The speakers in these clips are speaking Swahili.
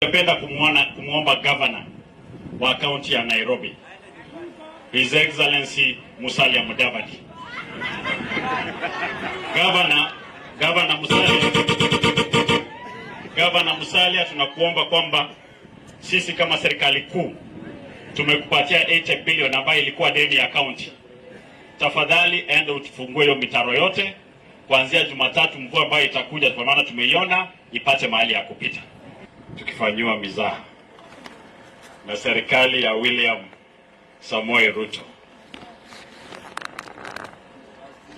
Ningependa kumwomba governor wa kaunti ya Nairobi, His Excellency Musalia Mudavadi. Governor Musalia, Governor Musalia, tunakuomba kwamba sisi kama serikali kuu tumekupatia 80 billion ambayo ilikuwa deni ya kaunti. Tafadhali enda utufungue hiyo mitaro yote kuanzia Jumatatu, mvua ambayo itakuja, kwa maana tumeiona, ipate mahali ya kupita. Tukifanyiwa mizaha na serikali ya William Samoei Ruto.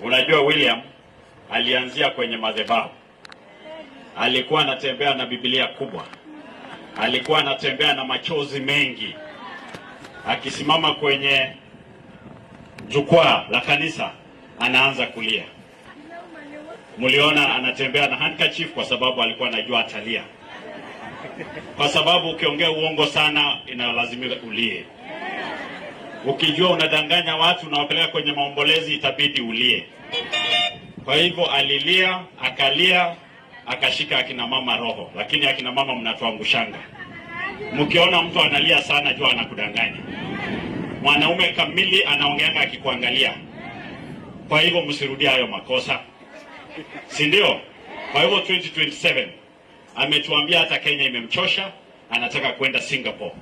Unajua William alianzia kwenye madhabahu, alikuwa anatembea na Biblia kubwa, alikuwa anatembea na machozi mengi, akisimama kwenye jukwaa la kanisa anaanza kulia. Mliona anatembea na handkerchief kwa sababu alikuwa anajua atalia, kwa sababu ukiongea uongo sana inalazimika ulie. Ukijua unadanganya watu unawapeleka kwenye maombolezi, itabidi ulie. Kwa hivyo alilia, akalia, akashika akina mama roho. Lakini akina mama mnatuangushanga, mkiona mtu analia sana, jua anakudanganya. Mwanaume kamili anaongeanga akikuangalia. Kwa hivyo msirudie hayo makosa, si ndio? Kwa hivyo 2027 ametuambia hata Kenya imemchosha, anataka kwenda Singapore.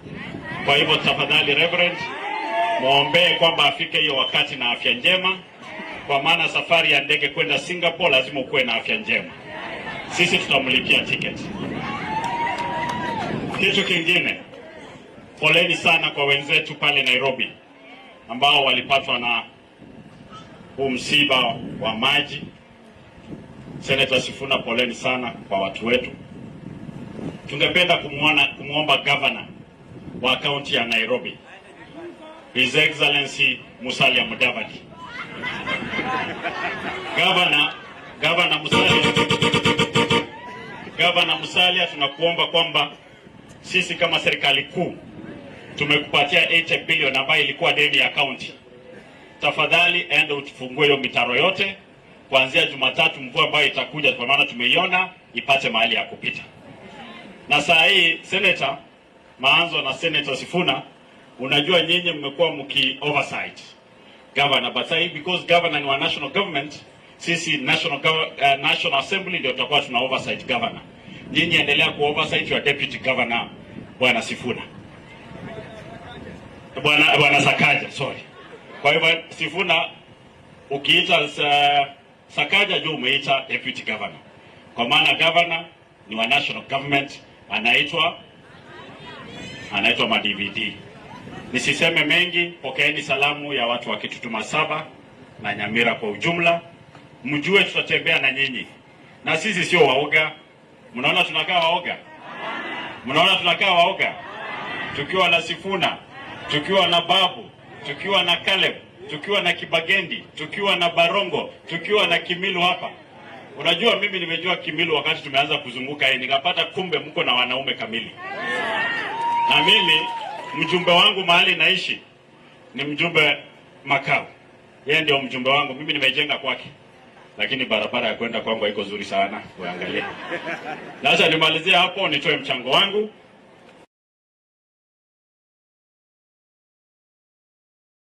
Kwa hivyo tafadhali, Reverend, muombee kwamba afike hiyo wakati na afya njema, kwa maana safari ya ndege kwenda Singapore lazima ukuwe na afya njema. Sisi tutamlipia ticket. Kitu kingine, poleni sana kwa wenzetu pale Nairobi ambao walipatwa na huu msiba wa maji. Senator Sifuna, poleni sana kwa watu wetu. Tungependa kumwomba governor wa kaunti ya Nairobi, His Excellency Musalia Mudavadi. Governor Musalia, Governor Musalia, tunakuomba kwamba sisi kama serikali kuu tumekupatia 80 billion ambayo ilikuwa deni ya kaunti. Tafadhali enda utufungue hiyo mitaro yote kuanzia Jumatatu, mvua ambayo itakuja, kwa maana tumeiona, ipate mahali ya kupita. Na saa hii Senator Maanzo na Senator Sifuna, unajua nyinyi mmekuwa mki oversight governor, but sasa because governor ni wa national government, sisi National Assembly ndio tutakuwa tuna oversight governor. Nyinyi endelea ku oversight your deputy governor, Bwana Sifuna, Bwana Sakaja, sorry. Kwa hivyo Sifuna, ukiita Sakaja juu umeita deputy governor, kwa maana governor ni wa national government, anaitwa ma DVD. Nisiseme mengi, pokeeni salamu ya watu wa Kitutu Masaba na Nyamira kwa ujumla. Mjue tutatembea na nyinyi, na sisi sio waoga. Mnaona tunakaa waoga? Mnaona tunakaa waoga? Tukiwa na Sifuna, tukiwa na Babu, tukiwa na Caleb, tukiwa na Kibagendi, tukiwa na Barongo, tukiwa na Kimilu hapa. Unajua mimi nimejua Kimilu wakati tumeanza kuzunguka hii, nikapata kumbe mko na wanaume kamili. Na mimi mjumbe wangu mahali naishi ni mjumbe Makau, yeye ndio mjumbe wangu, mimi nimejenga kwake, lakini barabara ya kwenda kwangu haiko nzuri sana, uangalie. Sasa nimalizie hapo, nitoe mchango wangu.